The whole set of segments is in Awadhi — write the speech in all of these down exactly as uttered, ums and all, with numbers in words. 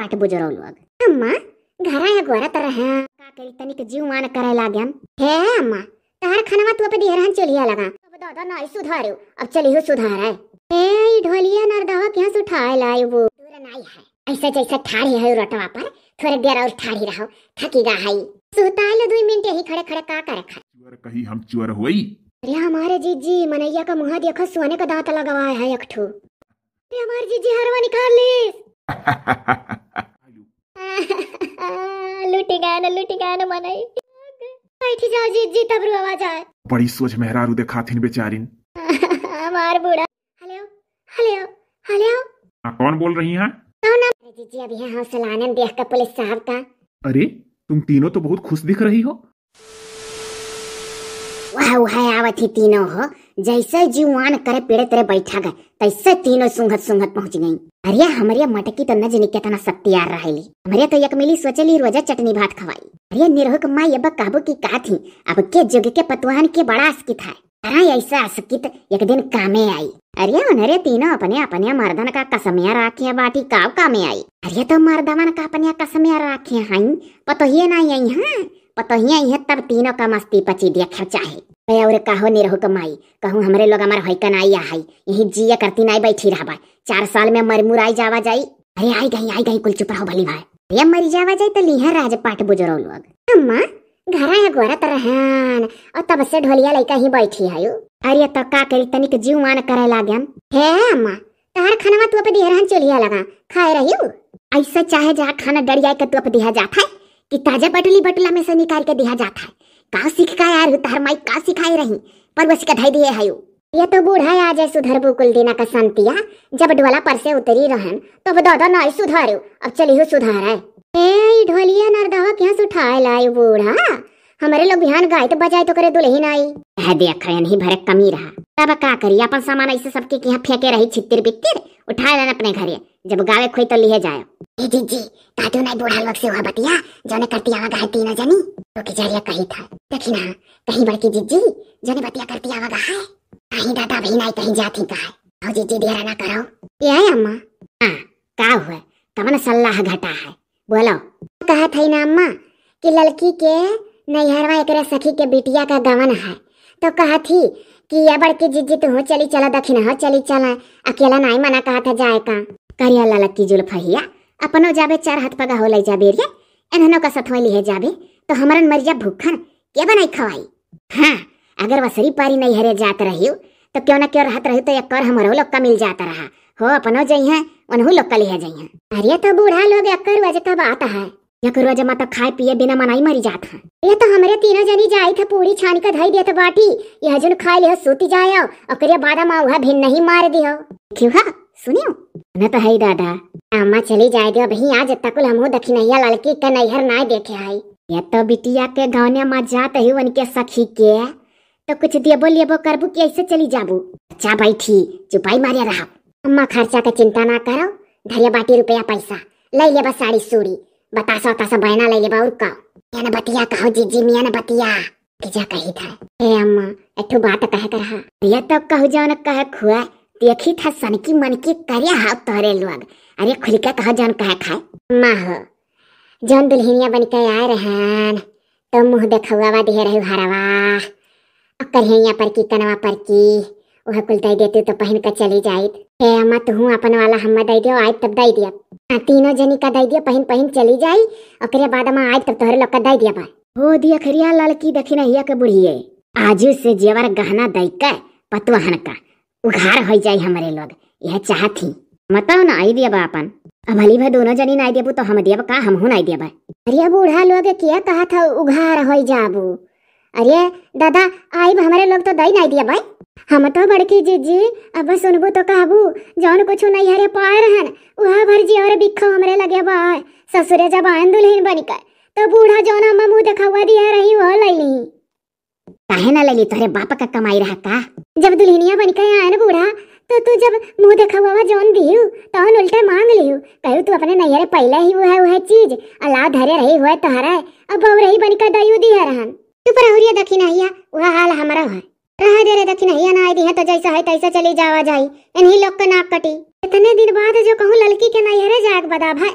पाट बुजरो लोग। अम्मा, घरा या गोरत रहे, का करी, तनिक जीव मान करे लागन। हे अम्मा, तहार खनवा तू पे दिहे रहन चुलिया लगा। अब दादा नाई सुधारे, अब चली हो सुधारे। ए, ई ढोलिया नरदवा केहाँ से उठाए लाई वो? दूर नाई है, ऐसे जैसे ठाढ़ी है रोटवा पर, थोड़े देर और ठाढ़ी रहो, थकी गा है। सुहताए लो दुई मिनट यही खड़े खड़े का करे खा। चुअर कही हम चुअर होई। अरे हमारे जीजी, मनैया का मुँह देखो, सोने का दांत लगवाए है एक ठो। अरे हमारे जीजी हरवा निकाल लीस। लुटि गए न, लुटि गए न मनई। बैठी जाओ जीजी, तब रुआवा जाए। बड़ी सोझ मेहरारू देखाथिन बेचारिन। हमार बूढ़ा। हेलो, हेलो, हेलो। हाँ, कौन बोल रही हैं? कौन नाम? अरे जीजी, अभी यहाँ हौसलानन देख के पुलिस साहब का। अरे, तुम तीनों तो बहुत खुश दिख रही हो। वह, वह आवत ही तीनों हो, जैसे जीवान करे पेड़े तरे बैठा गए, तैसे तीनों सूंघत सूंघत पहुंच गई। अरे, हमरे मटकी तो न जाने कितना सत्यार रहेली। हमरे तो एक मिली सोचली रोजा चटनी भात खवाई। अरे, निरहु के माई अब कहबो की का थी, अब के जुग के पतुआन के बड़ा अस्कित है। अरे, ऐसा अस्कित एक दिन कामे आई। अरे, उन्हरे तीनों अपने अपने मर्दन का कसमिया राखे बाटी, काव कामे आई। अरे, तो मर्दवन का अपने कसमिया राखे हैं, पतोहिए ना आई हैं। पतोहिया इहे तब तीनों का मस्ती पची देखे चाहे। ए, और कहो निरहु के माई, कहूँ हमरे लोग हमार होइका नाई आ है, यही जिया करती नाई बैठी रहबा। चार साल में मर मुराई जावा जाई। अरे आई गई, आई गई, कुल चुप रहो भली भाई। अरे मरी जावा जाई तो लीहे राजपाट बुजरो लोग। अम्मा, घरा या गोरत रहन, और तब से ढोलिया लइका ही बैठी है। अरे तो का करी, तनिक जीव मान करे लागन। हे अम्मा, तहार खानवा तू पे दिहे रहन चुलिया लगा, खाए रही हूँ। ऐसा चाहे जहाँ खाना डरिया के तू पे दिहा जात है कि ताजा बटुली बटुला में से निकाल के दिहा जात है। का सीख का यार हूँ, तहार माई का सिखाए रही, पर वो सिखा धई दिए है। ये तो बूढ़ा आ जाए सुधरबू कुल दिना का संतिया, जब डोला पर से उतरी रहन, तब दादा नाई सुधारे, अब चली हो सुधारे। ए, ई ढोलिया नरदवा केहाँ से उठाए लाई बूढ़ा? हमरे लोग बिहान गाइत बजाइत ओकरे दुल्हिन आई। है देख, यही भरे कमी रहा। तब का करी, अपन सामान ऐसे सबके किहाँ फेंके रही छित्तिर बित्तिर, उठाए लेन अपने घरे, जब गावे खोई तो लिहे जाए। ए जीजी, काटू नाई बूढ़ा लोग से हुआ बतिया, जौने करती आवा गाए तीनों जनी, तो की जरिया कही था। देखी ना, कहीं बड़की जीजी, जौने बतिया करती आवा गाए। कहीं दादा भी नाई कहीं जाती का है। आओ जीजी, देर ना करो। ए अम्मा। हाँ, का हुआ? कमन सल्लाह घटा है? बोलो। कहत हई ना अम्मा कि ललकी के नैहरवा एकरे सखी के बिटिया का गवन है, तो कहत ही कि या बड़की जीजी तुहू चली चला, दखिनहो चली चला, अकेला नाई मना कहत है जाए का। करिया ललकी जुल्फहिया, अपनो जाबे चार हाथ पगा हो लई जाबे रे, एनहनो का सथवा लिहे जाबे, तो हमरन मर जा भूखन, के बनाई खवाई? हाँ, अगर वसरी पारी नैहरे जात रहियो, तो क्यों ना क्यों रहत रहियो, तो एक कर हमरो लोग का मिल जात रहा। हो, अपनो जइहें, उनहू लोग का लिहे जइहें। अरे, तो बूढ़ा लोग एक रोज का बात है। एक रोज मा तो खाए पिए बिना मनाई मरी जात है। ये तो हमरे तीनों जनी जाई थे, पूरी छानी का धई देत बाटी, यह जुन खाए लिहो सूती जाए, ओकरे बाद मा वह भिन नहीं मार दिहो। क्यों हा? सुनियो, न तो है दादा। अम्मा चली जाए दियो, अभी आज तक हमहू दखिनहिया ललकी के नैहर नाय देखे हई। ये तो बिटिया के गौने मा जात ही उनके सखी के, तो कुछ देबो लेबो करबू कि ऐसे चली जाबू? अच्छा बैठी, चुपाई मारे रहा। अम्मा खर्चा के चिंता ना करो, धरिया बाटी रुपया पैसा, ले लेबा साड़ी सूड़ी, बतासा उतासा बहना ले लेबा और का। मियाँ ने बतिया कहो जीजी, मियाँ ने बतिया। कि जा कही था। ए अम्मा, एक ठो बात कहे कर हा। ये तो कहू जौन कहे खुआ, देखी था सनकी मनकी करिया हाउ तोहरे लोग। अरे खुल के कहो जौन कहे खाए। अम्मा हो, जौन दुल्हनिया बन के आए रहन, तो मुँह देखौआ दिहे रहे हरवा। ओकर हेइया पर की, कनवा पर की, वह कुल दे देती तो पहन के चली जाइत। ए अम्मा, तुहू अपन वाला हम्मा दे दियो, आइब तब दे दिया। हाँ, तीनों जनी का दे दियो, पहन पहन चली जाई, ओकरे बाद मा आइब तब तोहरे लोग का दे दिया बा। हो दिया खरिया ललकी दखिनहिया के बुढ़िए, आजू से जेवर गहना दई के पतवहन का उघार होई जाई हमरे लोग, यह चाहत ही। बताओ ना, आई दिया बा अपन। अब भली भाई दोनों जनी नाई देबू तो हम देब का, हमहू नाई देब। अरे बूढ़ा लोग किया कहा था उघार होई जाबू? अरे दादा, आइब हमरे लोग तो दई नाई दिया भाई। हम तो बड़की जीजी, अब सुनबू तो कहबू, जौन कुछ नैहरे पाए रहन, उहा भर जी और बिखो हमरे लगे बा। ससुरे जब आयन दुल्हन बन के, तो बूढ़ा जौन हम मुँह देखौआ दिया रही, वो लई ली। काहे ना लैली, तोहरे बाप का कमाई रहा का? जब दुल्हनिया बन के आयन बूढ़ा, तो तू जब मुँह देखौआ जौन दिहू, तौन उल्टे मांग लिहू। कहू तू अपने नैहरे पहले ही वह, वह चीज अलाव धरे रही हुए तोहरे, अब बहू रही बन के दयू दिहे रहन। चुप रहो रे दखिनहिया, वह हाल हमरा है। रह दे रे दखिनहिया, ना आई दिहे तो जैसा है तैसा चली जावा जाई, इन्हीं लोग के नाक कटी। इतने दिन बाद जो कहूँ ललकी के नैहरे जाग बदा भाई,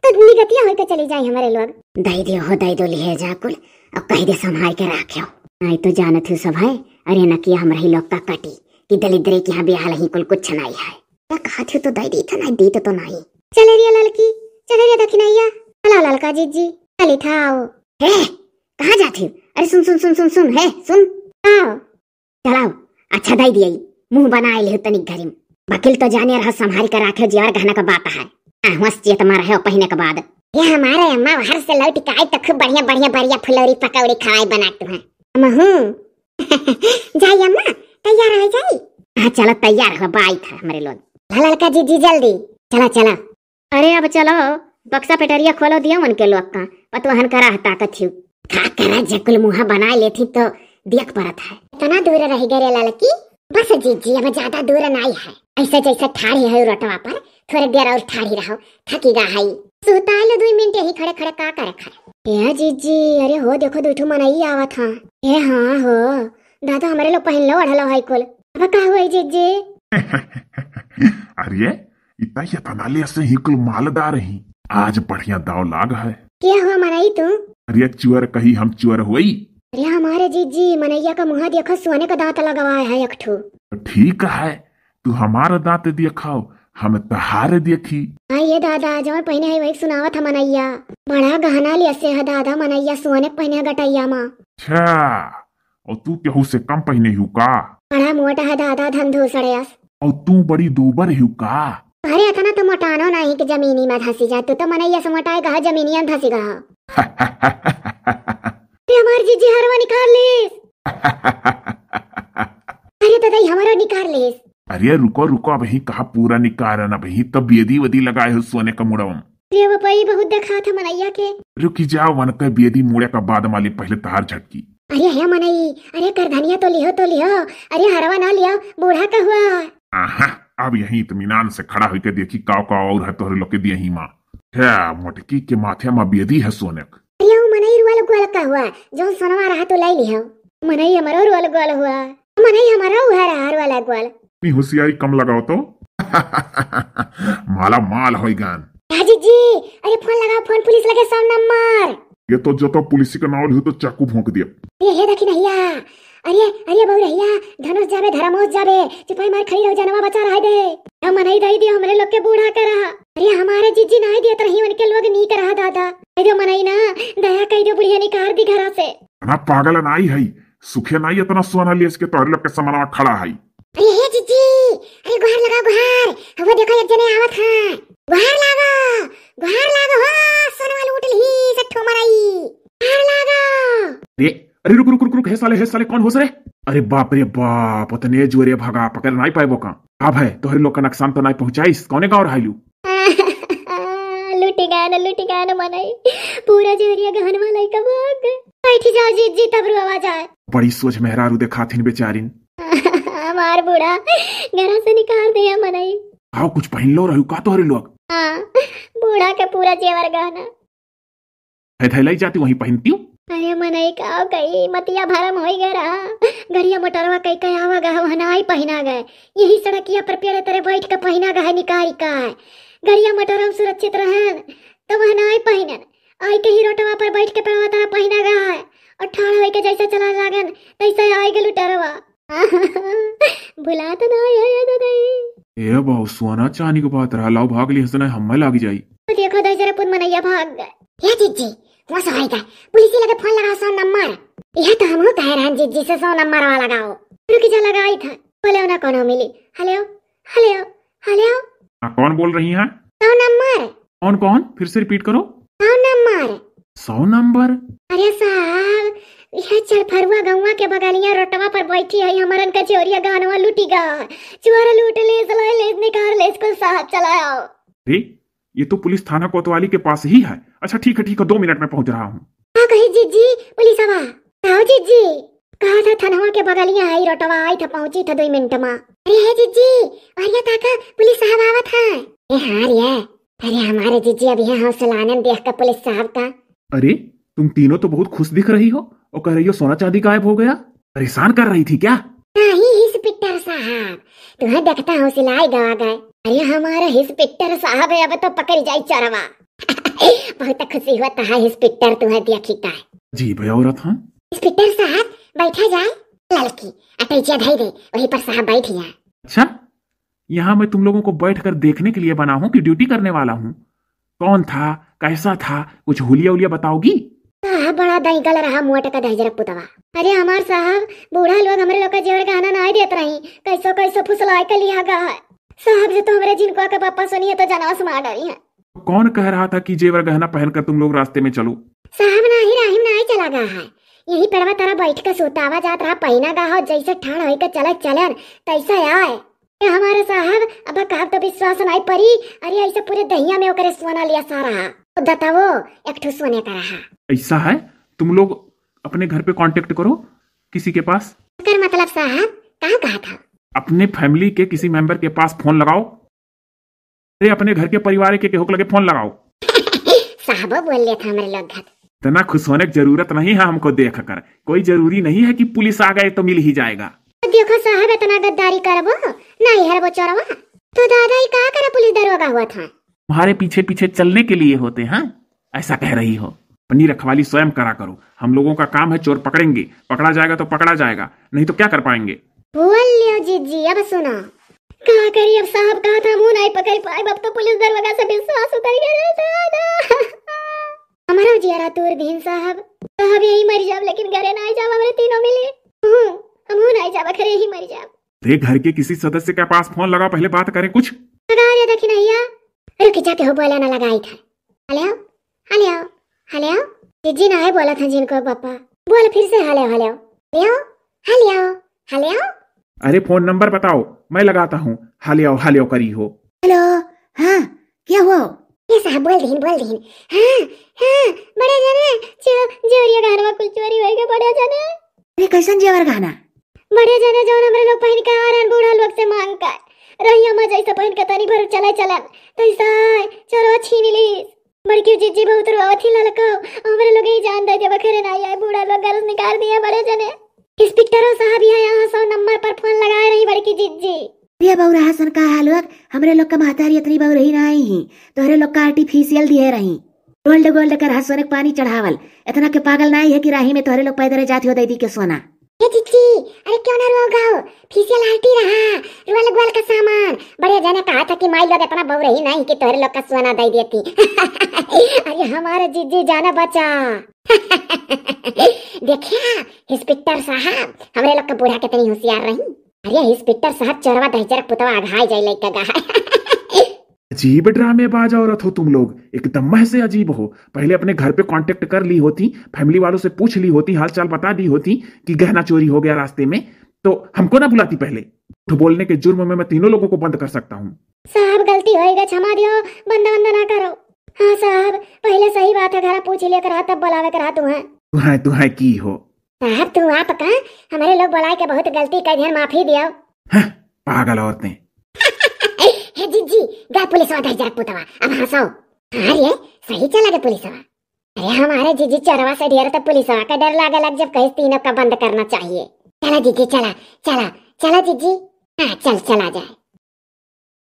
निगतिया होइके चली जाई हमरे लोग। दइ दे हो, दइ दो, लिहे जा कुल, अब कहि दे संभार के राख्यो। नाहीं तो जानत हो सब है, अरे नकिया हमरे ही लोग का कटी, कि दलिद्रे के यहाँ बियाह लही कुल कुछ नाहीं है। त कहत हो तो दइ दी था, नाहीं दी तो, तो नाहीं। चले रे ललकी, चले रे दखिनैया, चला ललका जिज्जी, चली था आओ। हे, कहाँ जात हो? अरे सुन, सुन, सुन, सुन, सुन, हे, सुन। आओ। चलाओ, अच्छा दइ दियई, मुँह बनाए लिहु तनिक घरी में। वकील तो जाने रहा, संभारी के राखे, जेवर गहना का बात है। आ, हुआं से चेत मार है, पहिने के बाद। ये हमारे अम्मा बाहर से लौट के आई तो खूब बढ़िया, बढ़िया, बढ़िया फुलौरी पकौड़ी खवाई बना तू है। हम हूँ। जाई अम्मा, तैयार हो जाई। हाँ, चलो तैयार हो, बाई था हमरे लोग। ला ललका जिज्जी जल्दी। चला, चला। अरे अब चलो, बक्सा पेटरिया खोलो दिया उनके लोग का, पतोहन का राह ताकत हिउ। का करा जे कुल मुँह बनाए लेथी तो देख परत है। इतना दूर रहि गए रे ललकी, बस जिज्जी अब ज्यादा दूर नाहीं है। ऐसे जैसे ठाढ़ी है रोटवा पर, थोड़े देर और ठाढ़ी रहो, थकी गा है। सुताए लो दुइ मिनट यही खड़े खड़े का करे खड़े। ए जिज्जी, अरे हो देखो दुइ ठो मनई आवत हाँ। ए हाँ हो, दादा हमरे लोग पहिन लो ओढ़लो है कुल। अब का हुआ जिज्जी? अरे, इतना यतना ले से ही कुल मालदार ही। आज बढ़िया दाव लाग है। के हो मनई तू? अरे चुअर कही हम चुअर हुई। अरे हमारे जिज्जी, मनैया का मुँह देखो, सोने का दाँत लगवाए है एक ठो। तो ठीक है, तू हमारा दाँत देखाओ, हम तहार देखी। हाँ ये दादा, जौन पहिने है वही सुनावत है मनैया। बड़ा गहना लिया से है दादा मनैया, सोने पहिने है गटैया मा। अच्छा, और तू केहू से कम पहिने हू का? बड़ा मोटा है दादा, धन धूसड़े अस। और तू बड़ी दूबर हू का? अरे अतना तो मोटानो नाहीं कि जमीनी मा धसी जा, तू तो मनैया से मोटाए गहा, जमीनिया मा धसी गहा। अरे हमार जिज्जी हरवा निकाल लेस। अरे दादा, ई हमारो निकाल लेस। अरे रुको, रुको, अबही कहाँ पूरा निकारन, अबही तो बेदी वदी लगाए हो सोने का मुड़वा मा। अरे बापा, ई बहुत देखात है मनैया के। रुकी जाओ, वन के बेदी मुड़े का बाद माली पहले तहार झटकी। अरे हे मनई, अरे करधनिया तो लिहो, तो लिहो, अरे हरवा ना लिहो, बूढ़ा का हुआ। आहा, अब यही इत्मीनान से खड़ा होके देखी काव काव और है तोहरे लोग के दियही मा। हे मोटकी के माथे मा बेदी है सोने क। अरे ओ मनई रुअल गुअल का हुआ, जौन सोनवा रहा तो लाई लिहो। मनई हमरो रुअल गुअल हुआ। मनई हमारा उहे रहा रुअल गुअल। इतनी होशियारी कम लगाओ तो। माला माल होई गान। हाँ जिज्जी, अरे फोन लगाओ, फोन पुलिस लगे, सौ नंबर। ये तो जतो पुलिस का नाव लिहू तो चाकू भोंक दिया। ये हे दखिनैया, अरे अरे बउरहिया, धनुष जाबे धर्मोस जाबे, चुपाई मार खड़ी रहो, जनवा बचा रहा दे। हम मनई दई दियो हमरे लोग के बूढ़ा करा। अरे हमारे जिज्जी नाहीं दियत रही, उनके लोग नीक रहा दादा। अरे मनई ना, दया कई दो, बुढ़िया निकार दी घरा से। ना पागल नाहीं है, सुखे नाहीं इतना सोना लेस के तोहरे लोग के समनवा खड़ा है। अरे हे जिज्जी, अरे गुहार लगाओ गुहार, वो देखो एक जने आवत है। गुहार लागो, गुहार लागो हो, सोनवा लूट ली सट्ठो मरई। गुहार लागो। अरे, अरे रुक रुक रुक रुक, हे साले, हे साले, कौन होस रे? अरे बाप रे बाप, उतने जोरे भगा, पकड़ नाहीं पाएबो का? अब है, तोहरे लोग का नुकसान तो नाहीं पहुँचाइस, कौने गाँव रहाइलू? लुटि गए न, लुटि गए न मनई, पूरा जेवरिया गहनवा लइका भाग गए। बैठी जाओ जिज्जी, तब रुआवा जाए। बड़ी सोझ मेहरारू देखाथिन बेचारिन। हमार बूढ़ा घरा से निकाल दिया मनई। आओ कुछ पहिन लो रहू का तोहरे लोग? हाँ, बूढ़ा के पूरा जेवर गहना। है थैलाई जाती वहीं पहिनती हूँ। अरे मनई का कही मतिया भरम होई गए रहा। गड़िया मोटरवा कई कई आवा गए, वहाँ नाहीं पहिना गए। यही सड़किया पर पेड़े तरे बैठ के पहिना गए निकारी का है। गड़िया मोटरवा सुरक्षित रहन, तो वहाँ नाहीं पहिनन। आई के ही रोटवा पर बैठ के पेड़वा तरे पहिना गए है। और ठाड़ होई के जैसे चला लागन, तैसे आई गए लुटेरवा। भुला तो नाहीं है ये दादाई। ए बाऊ, सोना चानी के बात रहा, लाओ भाग ली हंसना, हम्मे लाग जाई। तो देखो दाई जरा पुत मनैया भाग गए। हे जिज्जी, वो सहाय का, पुलिस लगे फोन लगाओ, सौ नंबर। यह तो हमहू कहे रहन जिज्जी से सौ नंबर वाला लगाओ। रुकी जा लगाई था, बोले ना कौनो मिली। हेलो, हेलो, हेलो। हाँ, कौन बोल रही हैं? सौ नंबर। कौन, कौन? फिर से रिपीट करो। सौ नंबर। सौ नंबर? अरे साहब, यह चरफरुआ गौवा के बगलिया रोटवा पर बैठी है, हमरन का चोरिया गहनवा लूटी गा। चोर लूट ले, सलाई ले, निकाल ले इसको साहब, चलाओ। अरे, ये तो पुलिस थाना कोतवाली के पास ही है। अच्छा ठीक है, ठीक है, दो मिनट में पहुंच रहा हूँ। का कही जिज्जी, पुलिसवा? का हो जिज्जी? कहा था थनवा के बगलिया है रोटवा, आई था, पहुंची था दो मिनट में। अरे हे जिज्जी, अरे ताका पुलिस साहब आवत है। ए हाँ रे, अरे हमारे जिज्जी अभी यहाँ हौसलानन देख के पुलिस साहब का। अरे तुम तीनों तो बहुत खुश दिख रही हो और कह रही हो सोना चांदी गायब हो गया। परेशान कर रही थी क्या? नहीं इंस्पेक्टर साहब, तुम्हें देखता हूँ सिलाई गवा गए। अरे हमारा इंस्पेक्टर साहब है, अब तो पकड़ जाई चोरवा। बहुत खुशी हुआ तहा, इंस्पेक्टर तू है, देखी का है। जी भैया, औरत हाँ। इंस्पेक्टर साहब, बैठा जाए। ललकी अटैचिया धई दे, वहीं पर साहब बैठ जाए। अच्छा, यहाँ मैं तुम लोगों को बैठकर देखने के लिए बना हूँ कि ड्यूटी करने वाला हूँ। कौन था, कैसा था, कुछ हुलिया उलिया बताओगी? साहब बड़ा दईगल रहा, मोट का दहिजरा पुतवा। अरे हमार साहब, बूढ़ा लोग हमरे लोग का जेवर गहना नाई देत रही, कैसो कैसो फुसलाए के लिहा गा है। साहब से तो हमरे जिनको के पापा सुनिए तो जनवा से मार डरी है। कौन कह रहा था कि जेवर गहना पहनकर तुम लोग रास्ते में चलो? साहब नाही, राही में नाही चला गा है, यही पेड़वा तरह बैठ के सुतावा जात रहा, पहिना गा हो, जैसे ठाड़ होई के चले चलन तैसा आए। ए हमारे साहब, अब कहब तो विश्वास नाई परी। अरे ऐसे पूरे दहिया में ओकरे सोना लिया सा रहा। तो दतावो एक ठो सोने का रहा। ऐसा है, तुम लोग अपने घर पे कांटेक्ट करो किसी के पास। एकर मतलब साहब, कहाँ कहा था? अपने फैमिली के किसी मेंबर के पास फोन लगाओ। अरे अपने घर के परिवार के केहू के लगे फोन लगाओ। साहबो बोल लेत हमरे लोग घर। इतना खुश होने की जरूरत नहीं है हमको देख कर। कोई जरूरी नहीं है कि पुलिस आ गए तो मिल ही जाएगा। तो देखो साहब, इतना गद्दारी करबो, नहीं हरबो चोरवा। तो दादा, ई का करे पुलिस दरोगा हुआ था? तुम्हारे पीछे पीछे चलने के लिए होते हैं, ऐसा कह रही हो। अपनी रखवाली स्वयं करा करो, हम लोगों का काम है चोर पकड़ेंगे, पकड़ा जाएगा तो पकड़ा जाएगा, नहीं तो क्या कर पाएंगे। बोल लियो जीजी, अब सुनो। का करी अब साहब, कहा था मुंह नहीं पकड़ पाए, अब तो पुलिस दरोगा से विश्वास उतर गया रे दादा। हमारा जियारा तूर दीन साहब, साहब यही मर जाब, लेकिन घरे ना जाब, हमरे तीनों मिले। हूँ, हम हूँ ना जाब, घरे ही मर जाब। रे घर के किसी सदस्य के पास फोन लगा, पहले बात करें कुछ। लगा रे दखिनैया। रुक जा, केहू बोला ना लगाई था। हेलो, हेलो, हेलो। जीजी ना है बोला था जिनको पापा। बोल फिर से हेलो, हेलो। हेलो, हेलो, हेलो। अरे फोन नंबर बताओ, मैं लगाता हूँ। हेलो, हेलो करी हो। हेलो, हाँ, क्या हुआ? ए साहब, बोल दीन, बोल दीन। हाँ, हाँ, बड़े जने, जो, जोरिया गहनवा कुल चोरी होई गए, बड़े जने। अरे कैसन जेवर गहना? बड़े जने जौन हमरे लोग पहिन के आ रहन बूढ़ा लोग से मांग के। रहिया में जैसे पहिन के तनी भर चले चलन, तैसा चोरवा छीन लीस। बड़की जीजी बहुत रोवत ही ललको, हमरे लोग ही जान दे देबा, घरे ना आए, बूढ़ा लोग घर से निकाल दिया बड़े जने। इंस्पेक्टरो साहब यहाँ, यहाँ सौ नंबर पर फोन लगाए रही बड़की जीजी। ये बौरा हसन का हाल हुआ, हमरे लोग का महतारी इतनी बौरही ना आई ही, तोहरे लोग का आर्टिफिशियल दिए रही। गोल्ड गोल्ड कर हंस सोने के पानी चढ़ावल। इतना के पागल नाई है कि राही में तोहरे लोग पैदल जात हो दे दी के सोना। हे जीजी, अरे क्यों ना रोगाओ, फेशियल आर्टी रहा, रोल गोल का सामान। बड़े जने कहा था कि माई लोग इतना बौरही नहीं कि तोहरे लोग का सोना दे देती। अरे हमारे जीजी जाना बचा। देखिया, इंस्पेक्टर साहब, हमरे लोग का बूढ़ा कितनी होशियार रही। अरे इंस्पेक्टर साहब, चोरवा दहिजरा पुतवा अघाई जाए लइका गा। अजीब ड्रामेबाज औरत हो तुम लोग, एकदम मह से अजीब हो। पहले अपने घर पे कांटेक्ट कर ली होती, फैमिली वालों से पूछ ली होती, हाल चाल बता दी होती कि गहना चोरी हो गया रास्ते में, तो हमको ना बुलाती पहले। झूठ बोलने के जुर्म में मैं तीनों लोगों को बंद कर सकता हूँ। साहब गलती होई गई, क्षमा दियो, बंद बंद ना करो। हाँ साहब, पहले सही बात है, घरा पूछ लिया करा, तब बुलावे करा तू है। तू है, तू है की हो? साहब तू आप का, हमारे लोग बुलाए के बहुत गलती कर दिया, माफी दियो। हाँ, पागल औरतें। हे जीजी, गा पुलिसवा दहिजरा पुतवा, अब हंसो। हाँ रे, सही चला गे पुलिसवा। अरे हमारे जीजी चोरवा से ढेर तो पुलिसवा का डर लागे लग जब कहीं तीनों का बंद करना चाहिए। चला जीजी, चला, चला, चला जीजी। हाँ, चल, चला जाए।